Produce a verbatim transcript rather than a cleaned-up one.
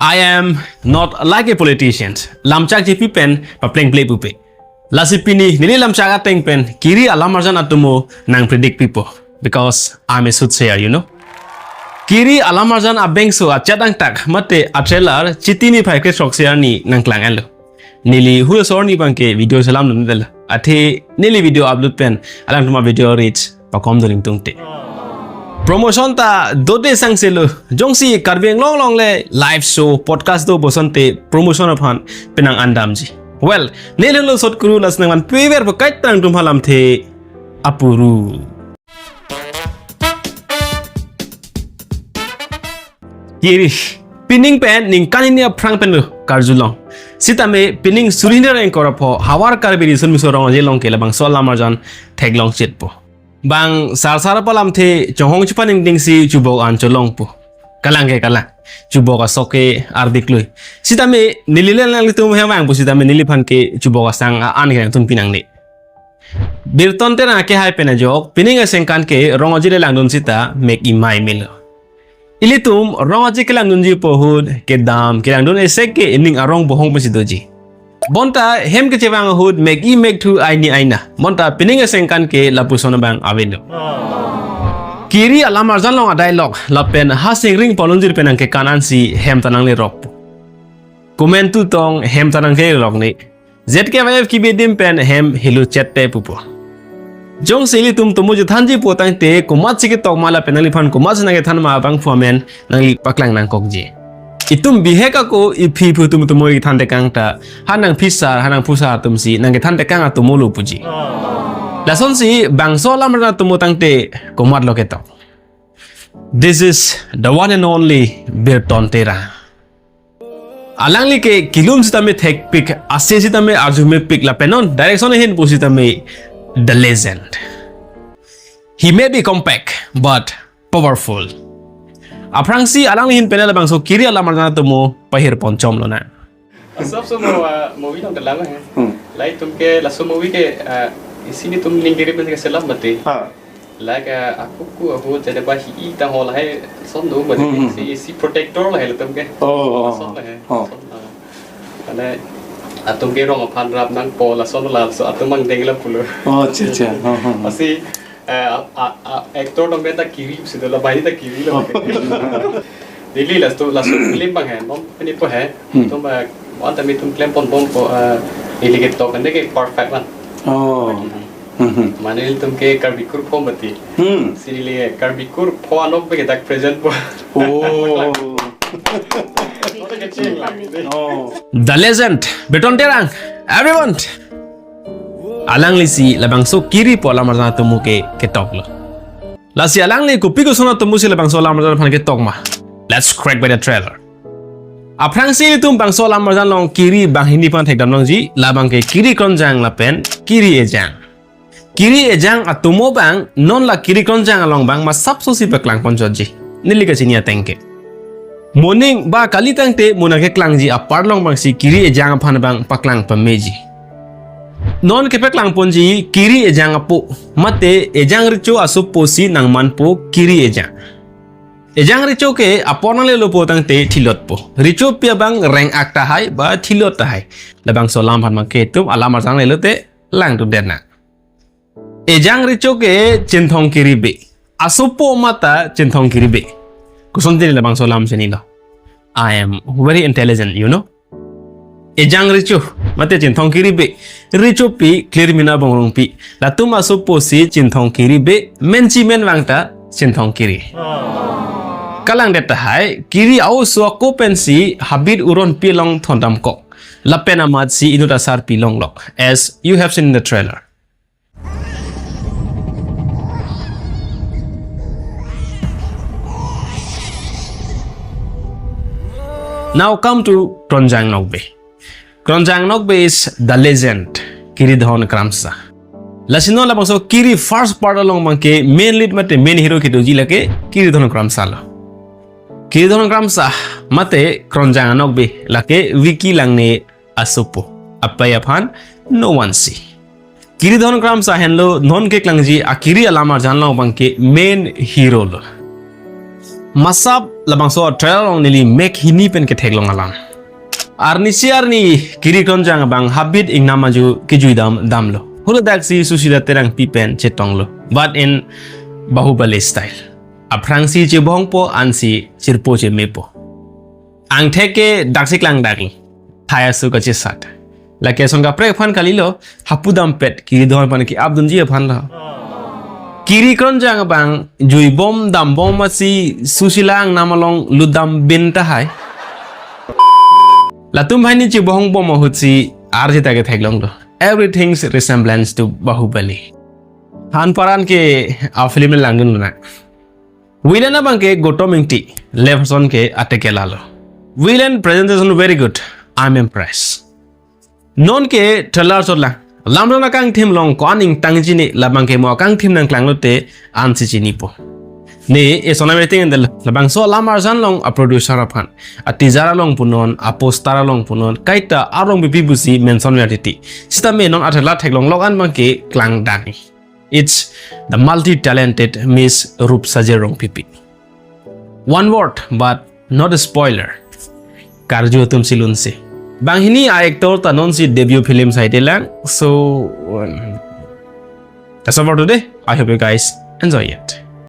I am not like a politician. Lamchak chepi pen paplengple pupe. Lasi pini neli lamchak ateng pen kiri alamarjan atomo nang predict pipo. Because I'm a soothsayer, you know. Kiri alamarjan abangso achat angtak mate a trailer chiti niphai kre-srokse arni nangklang-etlo. Neli hule sor ni abangke video selam dun del. Athe neli video upload pen alangtum a-video reach pakom dun ingtungte. Promotion ta dode sangselo. Jongsi Karbi Anglong along le live show, podcast do bosonte promotion aphan penang andamji. Well, neli lo sot kuru las nangman pever pakai tang tum halamthe apuru. Kiri, pining pen ningkan hini aphrang pen lo karjulong. Sitame pining suri hini ra ingkoi ra pho Hawar Karbi Riso Nimso Rong Aje along ke labangso alamarjan theklong chetpo. Bang sarsar palamthe chonghong chepaningdingsi chubok an cholongpo. Kalang ke kalang. Chubok asok ke ardik lui. Sitame neli le nanglitum hem vangpo sitame neliphan ke chubok asang a-an ke nangtun pinangne. Birton Terang akehai pen ajok, pining asengkan ke Rong Aje le langdun sita mek imai melo. Ilitum Rong Aje kelangdunji pu ahut kedam kelangdun esek ke ining arong bohong pensi doji. Bonta hem kechevang ahut mek i mek thu aini aina. Bonta pining asengkan ke lapuson abang avelo. Kiri alamarjan along a-dialogue lapen ha singring polunjir pen nangkekan ansi hem ta nanglerokpo. Komantu tong hem ta nanglerok ne. Z K Y F kibi adim pen hem helu chette pupo. Jongsi ilitum tomo chethanji pu tangte komatsi ketok ma lapen nangliphan komatsi nangkethan ma abangphu amen nangli paklang nangkokji. Itum bihek ako iphi phu atum tomo kethan tekang ta ha nangphisar ha nangphusar atumsi nangkethan tekang atomo lo puji. Lasonsi bangso alam rana tomo tangte komatlo ketok. This is the one and only Birton Terang. Alangli ke kelum sitame thekpik, ase sitame arjumepik lapen non direction ahin pu sitame the legend. He may be compact but powerful. Aphrangsi alangli ahin pen labangso kiri alamarjan atomo pahirpon chomlonang. Asap so mo, ah, movie along kelang he. Hmm. Lahai atum ke laso movie ke, ah, isi netum ning kiri pen ke selam mati. Ha. Lahai ke akuku ahu jadi bah hi ta hol hai som do mati. Hmm, hmm. Si, si protector lahai latum ke. Oh, oh, oh. Som lahai. Oh. Som, ah. Mane atum ke rong aphan rap nangpo lason laso atum angdeng la pulo. Oh, acha, acha. Oh, oh, oh. Asi, eh, a, a, a, actor dong beta kiri si do la bai ta kiri lo. Oh. Neli laso, laso film abang he, non pini po he. Hmm. Tum, eh, anta netum klemponbompo, eh, neli ketok ande ke perfect man. Oh. Hmm. Hmm, hmm. Mane netum ke Karbi kur pho mati. Hmm. Si neli Karbi kur pho anok pen ke dak present po. Oh. Oh. The legend, Birton Terang, everyone. Alanglisi labangso kiri pu alamarjan atomo ke ketoklo. Lasi alangli kopi koson atomosi labangso alamarjan aphan ketok ma. Let's crack by the trailer. Aphrangsi netum bangso alamarjan along kiri banghini aphan thekdamlongji, labang ke kiri kronjang lapen kiri ejang. Kiri ejang atomo abang non la kiri kronjang along abang masap sosi paklangponchotji. Neli kachini ateng ke. Moning ba kali tangte mo nangkeklangji apar along abangsi kiri ejang aphan abang paklang pameji. Non kepaklangponji kiri ejang apo mate ejang recho asopo si nangmanpo kiri ejang. Ejang recho ke apor nanglelo pu tangte thilotpo. Recho pi abang reng-ak tahai ba thilot tahai. Labangso alam aphan abang ke netum alamarjan lelote langdundet nang. Ejang recho ke Chinthong Kiribe. Asopo mata Chinthong Kiribe. Koson tini labangso alam chinilo. I am very intelligent, you know. Ejang recho mate Chinthong Kiribe. Recho pi Klirmina Bongrungpi. Latum asopo si Chinthong Kiribe, menchi menvang ta Chinthong Kiri. Kalangdet tahai, kiri a-oso ako pensi habit uronpi along thondamkok. Lapen amatsi inut asarpi longlok. As you have seen in the trailer. Now come to Kronjang Nokbe. Kronjang Nokbe is the legend, Kiridhon Kramsa. Lasi non labangso kiri first part along abang ke main lead mate main hero kedoji lake Kiridhon Kramsa lo. Kiridhon Kramsa mate Kronjang Nokbe lake Vicky Langne asopo. Apei aphan no one si. Kiridhon Kramsa henlo non keklangji akiri alamarjan along abang ke main hero lo. Masap Labangso trailer along neli mek hini pen ketheklong alam. Arnisi arni Kiri Kronjang abang habit ingnam aju kejui dam damlo. Huladak si Susila Terangpi pen chetonglo. But in Bahubali style. Aphrangsi chebohongpo ansi chirpo chemepo. Angthek ke daksi klangdaklo. Thai asu kachesat. Lake son kaprek aphan kalilo, hapu dampet, kiri dohon aphan ke-ap dunji aphan lo. Kiri Kronjang abang, juibom dambom masi Susila angnam along lutdam bin tahai. Latum banghini chebohongbom ahutsi arjita ketheklonglo. Everything's resemblance to Bahubali. Han paran ke a film langdun na. Villain abang ke Gautam Ingti, left son ke Atekela lo. Villain presentation very good. I'm impressed. Non ke trailer chotlang. Lamron akangthim along ko-an ingtang chini labang ke mo akangthim nangklanglote ansi chinipo. Ne eson everything and the labangso alam arjan along a producer aphan, a teaser along punon, a poster along punon, kaita arong bipi busi mention ver titi. Sitame non a trailer theklonglok an abang ke klangdang. It's the multi-talented Miss Rupsaje Rongpipi. One word, but not a spoiler. Karju atum si lunse. Banghini a actor ta nonsi debut film saite lang. So, um, that's all for today. I hope you guys enjoy it.